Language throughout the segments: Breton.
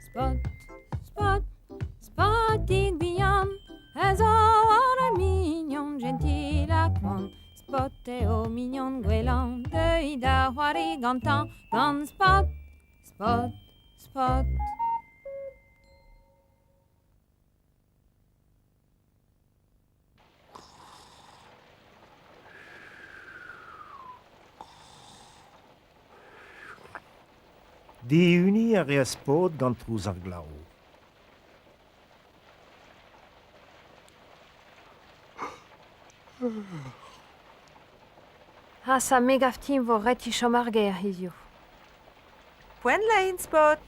Spot, Spot, Spotig bihan a zo war ar mignon jentil ha koant. Spot eo mignon gwellañ, deuit da c'hoari gantañ gant Spot, Spot, Spot. Dihuniñ a reas paotr gant trouz ar glav. Ha sa me 'gav din 'vo ret chom ar gêr hiziv. Poent lein, Spot.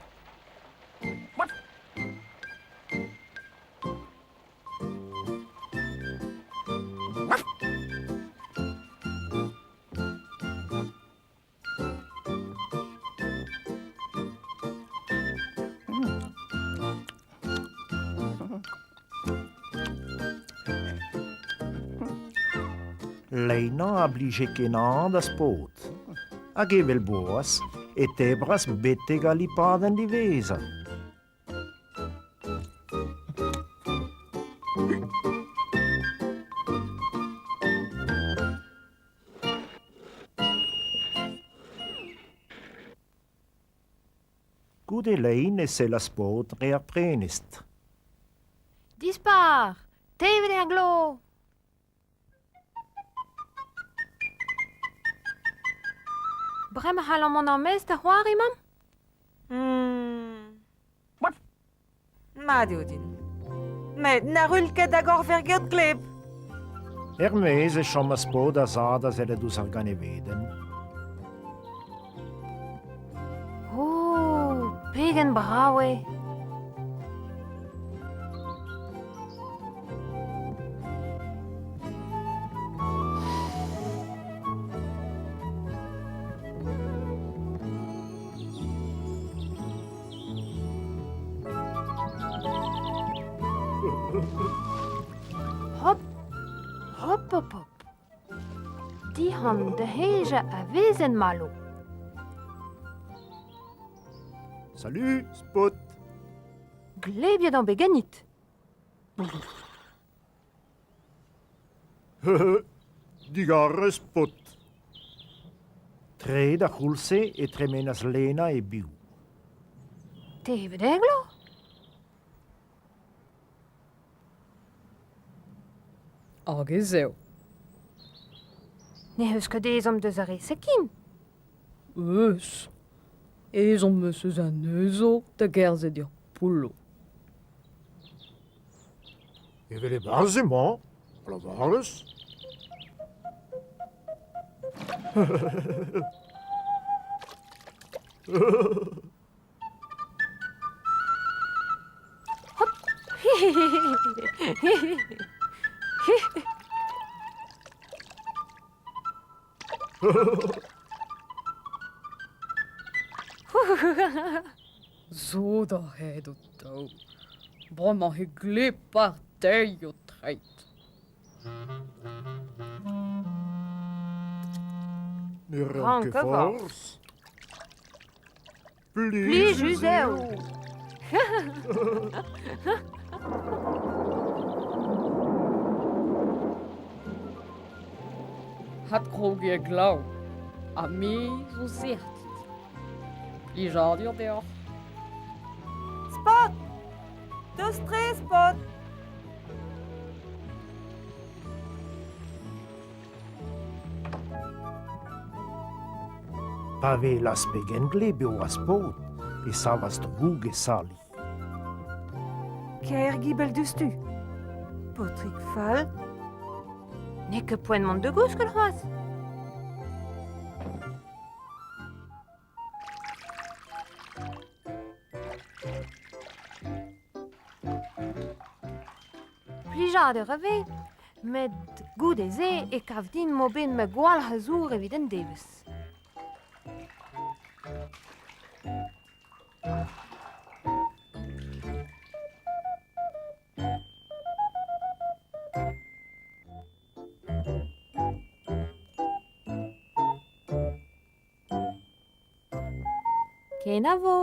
Leinañ a blije kenañ da Spot. Hag evel boas e tebras betek al lipadenn diwezhañ. Goude lein e sellas paotr dre ar prenestr. Dispar! Tevet er glav! Bremañ c'hallan mont er-maez da c'hoari, mamm? Hmm. Mat eo din. Met na ruilh ket da gorf er geot gleb. Er-maez e chomas paotr a-za da sellet ouzh ar ganevedenn. Oh, pegen brav eo! Hop, hop, hop, hop. Dihan da hejañ a vezen Malo. Salut, Spot. Glebiet on bet ganit. Digarez, paotr. Tre d'ar c'houlz-se e tremenas Lena e-biou. Tevet eglo? Hag ez eo. N'ec'h eus ket ezhomm deus ar re-se ken. Eus. Ezhomm 'meus eus anezho da gerzhet er poulloù. Evel e-barzh emañ, a lavarez. Sot oc'h aet ho-taou. Bremañ e gleb ar teil ho treid. Ne ran ket forzh. Plijus eo. Adkrogiñ e glav ha me zo sec'h dit. Plijadur deoc'h. Spot! Deus-tre, Spot! Pa welas pegen gleb e oa Spot e savas droug e Sally. Kaer gibell diouzhtu. Paotrig fall. N'eo ket poent mont da gousket c'hoazh. Plijadur a vez, met goude-se e kav din 'mo bet ma gwalc'h a zour evit an devezh. Kenavo!